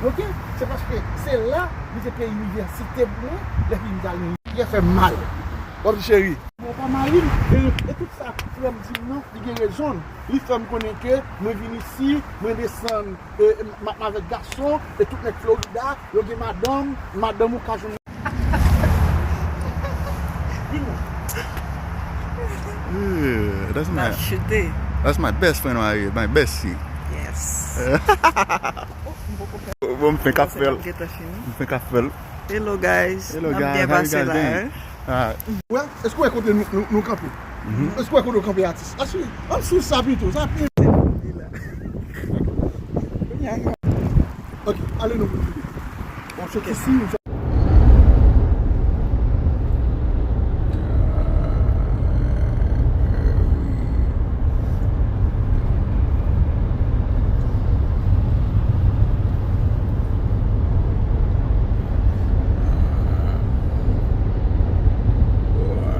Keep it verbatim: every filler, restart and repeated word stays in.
Ok? Se paske se la li te peye inivèsite pou mwen, lè fini m t al nan. Li fè m mal. W ap di cheri. Mwen pa mari m, e, e tout sa frè m di m nan, li gen rezon l. Li fè m konnen ke mwen vin isi, mwen desann, e, m ap avèk gason, e tout nèg Florida, yo gen madanm, madanm ou ka jwenn. Yeah, that's my Chute. That's my best friend right here, my bestie. Yes. Bon, m fenk ap fè l. Gentan fini. M fenk ap fè l. Hello guys. Hello, N ap guys. byen How you pase guys la, doing? Hein? Ah, Wè, èske w wè kote nou, nou, nou kanpe? Èske w wè kote w kanpe, atis? Atis, ann swiv sa pito, sa pi. Ok, ale nou pou nou. Bon, se ki si nou